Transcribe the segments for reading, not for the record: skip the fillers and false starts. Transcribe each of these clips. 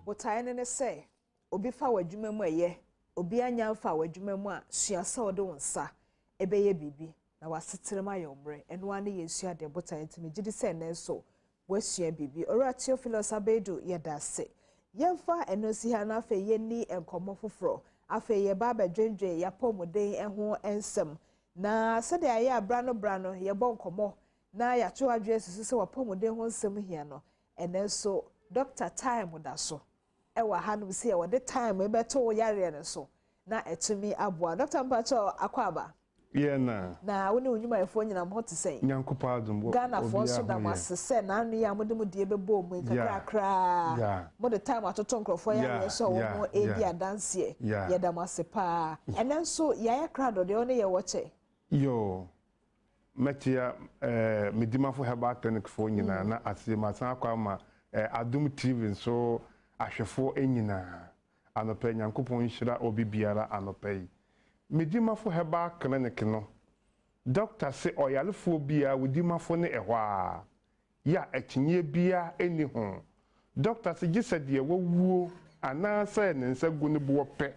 Botaeɛ no ne sɛ, obi fa w'adwuma mu a ɛyɛ, obi anya mfa w'adwuma mu a, sua sɛ wode wo nsa ɛbɛyɛ biribi na w'asetenam ayɛ wo mmerɛ. Ɛno ara ne yɛn suadeɛ botaeɛ, nti megye di sɛ ɛnnɛ nso woasua biribi. Owura Theophilus Abedu, yɛda ase. Yɛmfa ɛno nsi ha na afei yɛnni nkɔmmɔ foforɔ. Afei yɛba abɛdwendwen yɛapɔmuden ho nsɛm. Na sɛdeɛ ayɛ a bra no bra no yɛbɔ nkɔmmɔ na yɛato adwene susu sɛ w'apɔmuden ho nsɛm hia no, ɛnnɛ nso Dr. Time da so ɛwɔ hanom sɛ wɔde time bɛto wo yareɛ no so na ɛtumi aboa. Dr. Mpakyɛw, akɔ aba. Yɛ na. Na wo ne wo nnwumayɛfoɔ nyinam ho te sɛn? Nyankopɔn adom wɔ Ghanafoɔ nso da mo ase sɛ n'ano yi a mode mo die bɛbɔ mu yi kakrakraa. Mode time atoto nkurɔfoɔ yareɛ so a wɔn edi adanseɛ. Yɛda mo ase paa. Ɛnɛ nso yɛayɛ krado deɛ ɔne yɛ wɔ kyɛ. Yo, mɛkyia Medimafo Herbal Clinic foɔ nyinaa na aseɛ mu asan akɔ ama Adom TV nso ahwɛfoɔ nyinaa. Anɔpɛ Nyankopɔn nhyira obi biara anɔpɛ yi. Medimafo Herbal Clinic no, doctor se ɔyarefoɔ biara wo dimafo ne ɛhɔ ara. Yɛ a akyinnyeɛ biara nni ho. Dɔkta se gye sɛ deɛ wawuo anaasɛ ne nsa gu ne boɔ pɛ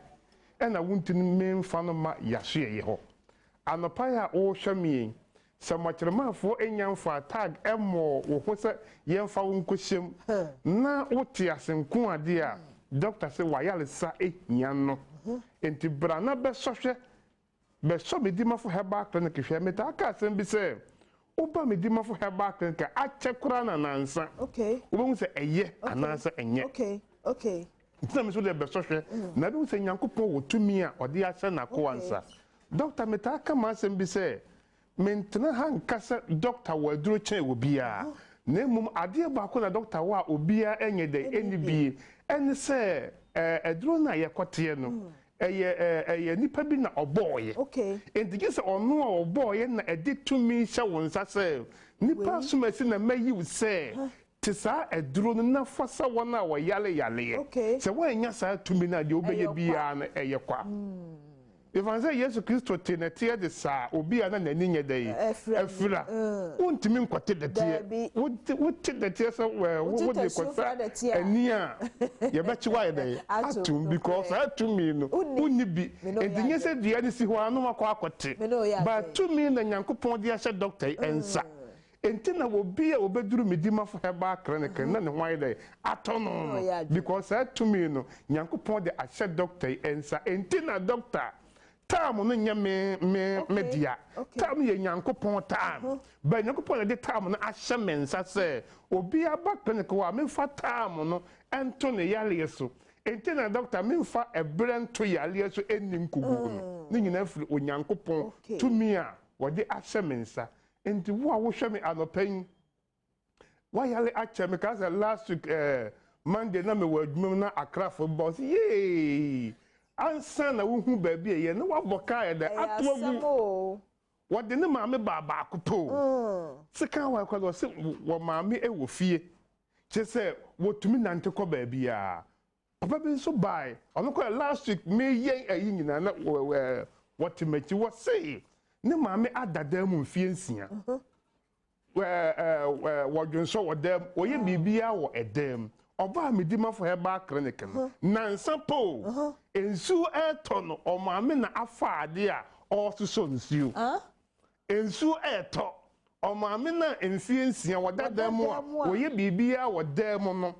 na wontumi mfa no mma y'asoɛeɛ hɔ. Anɔpa yi a worehwɛ me yi, sɛ mɔkyerɛmanfoɔ nnya mfaa tag mmɔɔ wo ho sɛ yɛmfa wo nkɔhyɛm na wote ase nko adeɛ a, dɔkta se w'ayaresa hia no. Enti bra na bɛsɔ hwɛ. Bɛsɔ Medimafo Herbal Clinic hwɛ. Metaa ka asɛm bi sɛ, woba Medimafo Herbal Clinic a, akyɛ koraa na nansa. Wobɛhu sɛ ɛyɛ anaasɛ ɛnyɛ. Nti na me nso deɛ bɛsɔ hwɛ. Na wobɛhu sɛ Nyankopɔn wɔ tumi a ɔde ahyɛ n'akoa nsa. Dɔkta, metaa ka m'asɛm bi sɛ, Mentena ha nka sɛ dɔkta wɔ aduro kyɛn obiara, na mmom adeɛ baako na dɔkta wɔ a obiara nyɛ dɛn nni bie, ɛne sɛ aduro no a yɛkɔteɛ no, ɛyɛ ɛyɛ nipa bi na ɔbɔɔeɛ. Enti gye sɛ ɔno a ɔbɔɔeɛ na ɛde tumi hyɛ wo nsa sɛ, nipa asomasi na mayi wo sɛ te saa aduro no na fa sa wɔn a wɔyare yareɛ. Sɛ woannya saa tumi no a, deɛ wobɛyɛ biara no, ɛyɛ kwa. Ɛfane sɛ Yesu Kristo tee nɛteɛ de saa obi a na n'ani nyɛ dɛn? Afira. Wontumi nkɔte dɛteɛ. Wote dɛteɛ sɛ wode kɔsa ani a, yɛbɛkye wo ayɛ dɛn? Atom. Because saa tumi no, wonni bi. Enti nyɛ sɛ dua no si hɔ ara na woakɔ akɔte. But tumi na Nyankopɔn de ahyɛ dɔkta yi nsa. Enti na obi a obeduru Medimafo Herbal Clinic no na ne ho ayɛ dɛn? Atɔ no no. Because saa tumi no, Nyankopɔn de ahyɛ doctor yi nsa. Enti na doctor, time no nyɛ me me me dea. Time no yɛ Nyankopɔn time. But Nyankopɔn na ɛde time no ahyɛ me nsa sɛ obi aba clinic hɔ a memfa time no nto ne yareɛ so. Enti na doctor memfa ɛberɛ nto yareɛ so nni nkoguo no. Ne nyinaa firi Onyankopɔn tumi a wɔde ahyɛ me nsa. Nti wo a wohwɛ me anɔpa yi, wayare akyɛ. Mekaa sɛ last week Monday na mewɔ adwuma mu na Akrafo ba, ɔsɛ yee, ansa na wohu baabi a ɛyɛ na wabɔ kaa yɛ dɛ ato agu. Wɔde ne maame baa baako pɛ o. Sekan wa kɔ ɔsɛ wɔ maame wɔ fie. Kyerɛ sɛ wɔtumi nante kɔ baabiara. Papa bi nso bae, ɔno koraa last week meyɛ ayi nyinaa na wɔte m'akyi, wɔse ne maame ada dan mu mfeɛ 6. Wɔdwonsɔ wɔ dan mu, wɔyɛ biribiara wɔ ɛdan mu. Ɔbaa Medimafo Herbal Clinic no, nansa pɛ o, nsuo ɛretɔ no, ɔmaame na afa adeɛ a ɔresosɔ nsuo. Nsuo ɛretɔ, ɔmaame no a mfeɛ 6 wɔda dan mu a wɔyɛ biribiara wɔ dan mu no,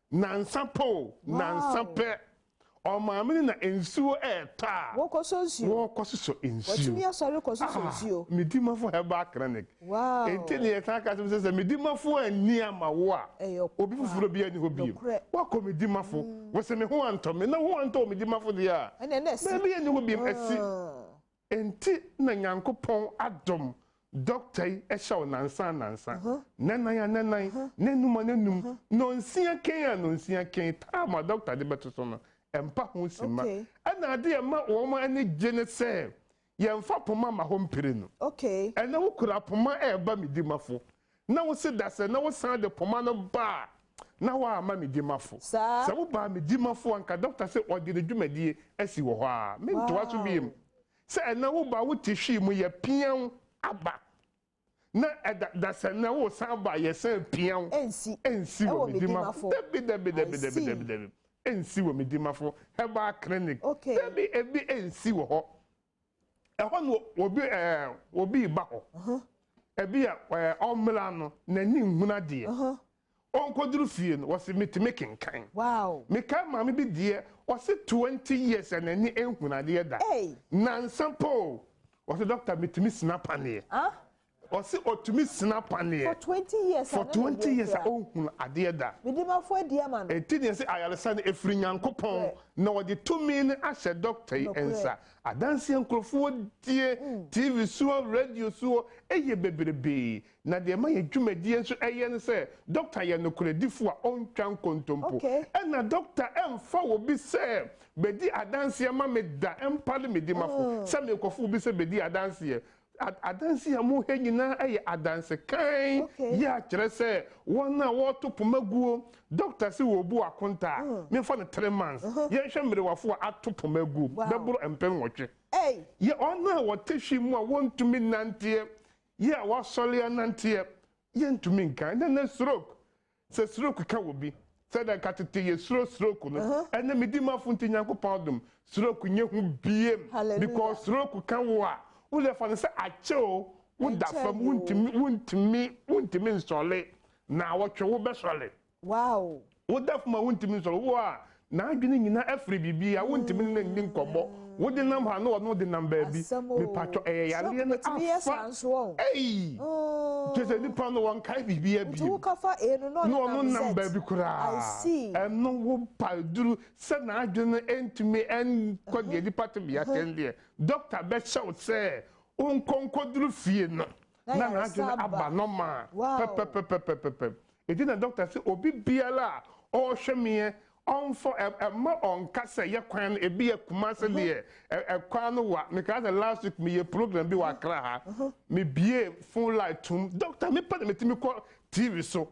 nansa pɛ o, nansa pɛ. Ɔmaame no na nsuo ɛretɔ a wɔkɔsɔ nsuo. Wɔkɔsosɔ nsuo. Wɔtumi asɔre kɔsosɔ nsuo. Medimafo Herbal Clinic. Enti ne yɛsan ka sɛ sɛ Medimafo anni ama wo a, obi foforɔ bi ani hɔ bio. Wakɔ Medimafo, wɔsɛ me ho antɔ me, na ho antɔ wɔ Medimafo deɛ a, baabi ani hɔ bio asi. Enti na Nyankopɔn adom dɔkta yi hyɛ wo nansa nansa, nanan a nanan, nanum a nanum, nonsia kɛn a nonsia kɛn, time a dɔkta de bɛto so no, ɛmpa ho simma. Ɛna ade a ɛma wɔn ani gye ne sɛ, yɛmfa poma mma hɔ mpire no. Ɛnɛ wokura poma ɛreba Medimafo, na wose da sɛ na wosan de poma no ba a, na woamma Medimafo. Sɛ wobaa Medimafo a, nka dɔkta sɛ ɔde ne dwumadie asi wɔ hɔ a, mentoa so biem. Sɛ ɛnɛ woba wote hwii mu yɛpia wo aba, na ɛda da sɛ nɛ wosan ba yɛsan pia wo. Ɛnsi. Ɛnsi wɔ Medimafo. Dabi dabi dabi dabi dabi dabi. nsi wɔ Medimafo Herbal Clinic. Okay. Dabi, ebi nsi wɔ hɔ. Ɛhɔ no obi obi ba hɔ. Ebi a ɔmmra no n'ani nhunu adeɛ. Ɔnkɔduru fie no, wɔsi metumi kenkan. Meka maame bi deɛ, ɔsi 20 years a n'ani nhunu adeɛ da. Hey. Nansa po, ɔsi, "Doctor, metumi sena paneɛ." Ah? Ɔsi ɔtumi sena paneɛ. For 20 years. For 20 years a ɔnhunu adeɛ da. Medimafo adi ama no. Eti deɛ sɛ ayaresa no efiri Nyankopɔn na wɔde tumi no ahyɛ doctor yi nsa. Adanseɛ nkurɔfoɔ die TV soɔ, radio soɔ, ɛyɛ bebrebee. Na deɛ ma yɛ dwumadie nso ɛyɛ no sɛ doctor yɛ nokoradifo a ɔntwa nkontompo. Ɛna doctor ɛmfa wɔ bi sɛ bɛdi adanseɛ ma me da, ɛmpale Medimafo sɛ mekɔfo obi sɛ bɛdi adanseɛ. Adanse a mohwɛ nyinaa yɛ adanse kan. Yɛ akyerɛ sɛ wɔn a wɔreto poma guo, doctor sɛ wɔbu akonta a, memfa no 3 months, yɛnhwɛ mmerewafo a ato poma guo bɛboro 8,000. Hey. Yɛ ɔno a wɔte hwi mu a wɔntumi nanteɛ, yɛ a wɔasɔre ananteɛ, yɛntumi nka. Ɛnɛ ne stroke, sɛ stroke ka wɔ bi sɛdeɛ nka tete yɛ suro stroke no, ɛnɛ Medimafo nti, Nyankopɔn adom, stroke nyɛ ho biem. Because stroke ka wo a, wode fa no sɛ akyɛ o, woda fam, wontumi wontumi wontumi nsɔle na awɔtwe wobɛsɔle. Woda fam a wontumi nsɔle, wo a n'adwene nyinaa afiri biribi a wontumi ne nni nkɔmmɔ, wode nam ha na ɔno de nam baabi. Mepatwɔ, ɛyɛ yareɛ no afa ei, kyerɛ sɛ nipa no wɔnkae biribi abiem na ɔno nam baabi koraa. Ɛno wo pa duru sɛ n'adwene ntumi nkɔ deɛ nipa te bea kyɛn deɛ doctor bɛhyɛ wo sɛ wonkɔnkɔduru fie no na n'adwene aba normal pɛpɛpɛpɛpɛpɛ. Edi na doctor sɛ obi biara a ɔrehwɛ meɛ, ɔnfɔ ɛma ɔnka sɛ yɛ kwan no ebi yɛ Kumase deɛ, ɛkwan no wa. Meka sɛ last week meyɛ program bi wɔ Accra ha, mebie phone line tum. Doctor, mepɛ na metumi kɔ TV so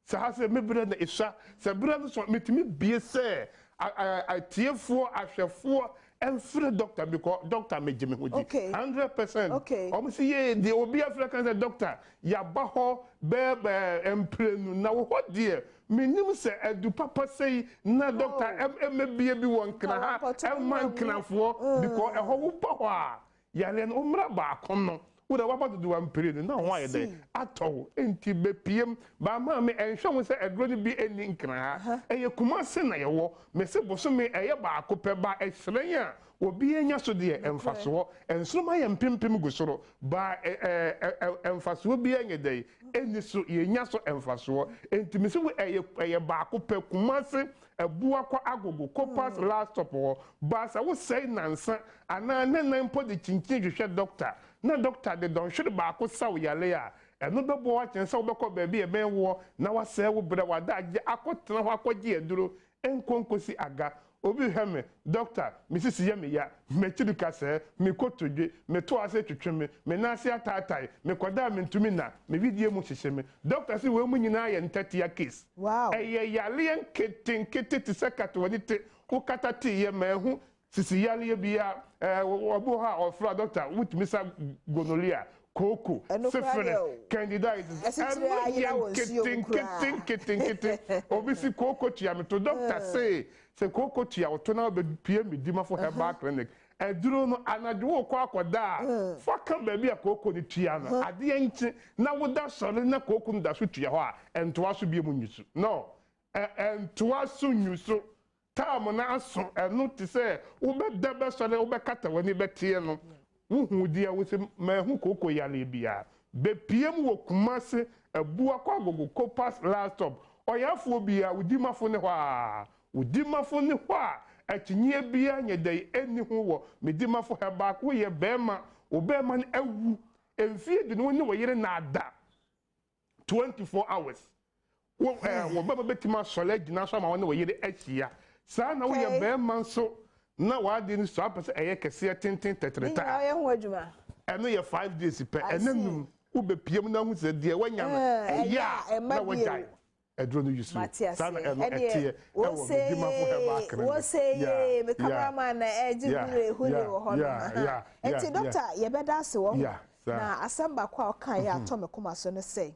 sɛ ha sɛ mebrɛ na esua sɛ berɛ no so metumi bie sɛ atiefoɔ ahwɛfoɔ ɛmfrɛ doctor, because doctor megye me ho di 100%. Ɔmo si yie deɛ, obi afrɛ kan sɛ, "Doctor, yaba hɔ bɛɛ bɛɛ mprenu na wɔ hɔ deɛ, menim sɛ adu papa sɛyi na doctor ɛmɛbie bi wɔ Nkra ha ɛma Nkrafoɔ, because ɛhɔ wobɔ hɔ a yare no ɔmmra baako no wode waba dodo wa mprenu na ho ayɛ dɛ atɔ. Nti bɛpiem baama me ɛnhwɛ ho sɛ ɛduro no bi ɛni Nkra ha, ɛyɛ Kumase na yɛwɔ. Mese bosome ɛyɛ baako pɛ ba ɛhyerɛn a obi anya so deɛ, ɛmfasoɔ nsoroma yɛ mpempem gu soro ba, ɛmfasoɔ bi ɛnyɛ dɛ ɛni so, yɛnya so ɛmfasoɔ. Nti mese wo ɛyɛ baako pɛ, Kumase Abuakwa Agogo Kopas last stop hɔ. Baasa wosɛe nansa anaa ne nan mpo de kyinkyin hwehwɛ doctor na doctor de dɔnhwere baako saw yale a, ɛno bɛboa wo akyɛn sɛ wobɛkɔ baabi a ɛbɛn woɔ na wasɛe wo berɛ wada agye akɔtena hɔ akɔgye aduro nkɔ nkosi aga. Obi hwɛ me, "Doctor, me sisi yɛ me ya, m'akyiri kasɛɛ, me kotodwe, me to ase twetwe me, me nan ase ataatae, me kɔda a mentumi na me widie mu hyehye me." Doctor sɛ wɔn mu nyinaa yɛ ntɛtea case. Ɛyɛ yareɛ nketenkete te sɛ katawani te wokata te yɛ mɛɛho sisi yareɛ bi a ɛɛ ɔbi wɔ hɔ a ɔfra, "Doctor, wotumi sa gonorrhea, kooko, syphilis, candidiasis?" Ɛno yɛ nketenkete nketenkete. Obi si kooko tua me to, doctor se sɛ kooko tua woto na wobɛpie Medimafo Herbal Clinic, aduro no anadwo wokɔ akɔda a, fa ka baabi a kooko no tua no. Adeɛ nkye na woda sɔre na kooko no da so tua hɔ a, ɛntoa so bie mu nyusu no, ɛntoa so nyusu taam na aso. Ɛno te sɛ wobɛda bɛsɔre, wobɛkata w'ani bɛteɛ no, wohu deɛ wosɛ mahu kooko yare biara. Bepie mu wɔ Kumase Abuakɔ Agogo Kopas last stop. Ɔyafoɔ biara, wodimafo ne hɔ a, wodimafo ne hɔ a, akyinnyie biara nyɛ dɛ ɛnni ho wɔ Medimafo Herbal. Woyɛ bɛrima, wo bɛrima no awu mfie du no, wo ne wo yere na ada 24 hours, wo wɔ bɛrima bɛtumi asɔre agyina so ama wo ne wo yere ahyia saa. Na woyɛ bɛrima nso na w'ade no so apɛ sɛ ɛyɛ kɛseɛ, tenten, tɛtrɛta a, ɛno yɛ 5 days pɛ. Ɛnɛ num wobɛpie mu na ho sɛ deɛ wanya no ɛyɛ a na wagyae ɛduro no yusu. Saa na ɛno ɛteɛ ɛwɔ Medimafo Herbal Clinic. Wɔsɛ me cameraman na ɛgye hure hure wɔ hɔ no. Nti doctor, yɛbɛda ase wɔ ho. Na asɛm baako a ɔka yɛ atɔ me koma so ne sɛ,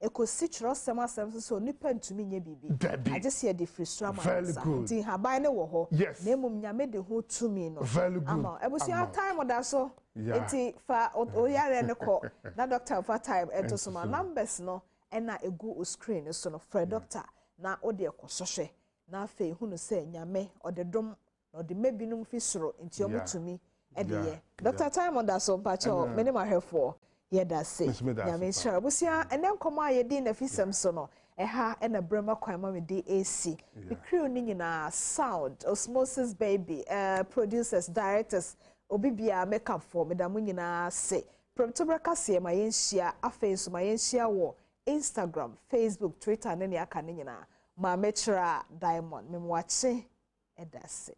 ɛkɔsi kyerɛwsɛm asɛm so sɛ onipa ntumi nyɛ biribi Dabi. agye sɛ yɛde firi soro ama Very no nsa. good. Nti nhaban no wɔ hɔ, na mmom Nyame de ho tumi no Very good. ama wo. Abusua, Ama wo. time da so, nti fa oyare no kɔ na doctor fa time ɛto so ma. Ɛnto so. Numbers no ɛna egu o screen no so no, frɛ doctor na wode ɛkɔ sɔhwɛ, na afei hunu sɛ Nyame ɔde dom na ɔde mma binom fi soro, nti ɔmo tumi ɛde yɛ. Doctor, time da so, mpakyɛw, me ne mahwɛfoɔ yɛda se. Nso meda ase Nyame paa. nhyira. Abusua, ɛnɛ nkɔmmɔ a yɛdi na fisɛm so no, ɛha ɛna brɛma kwan ma mede esi. Me crew no nyinaa, sound, Osmosis Baby, producers, directors, obi biara, makeup for, meda mo nyinaa se. Prɛmtoberɛ kaseɛ ma yɛnhyia afei nso, ma yɛnhyia wɔ Instagram, Facebook, Twitter ne nea aka ne nyinaa. Maame Kyerɛ Diamond, memwakye, ɛda se.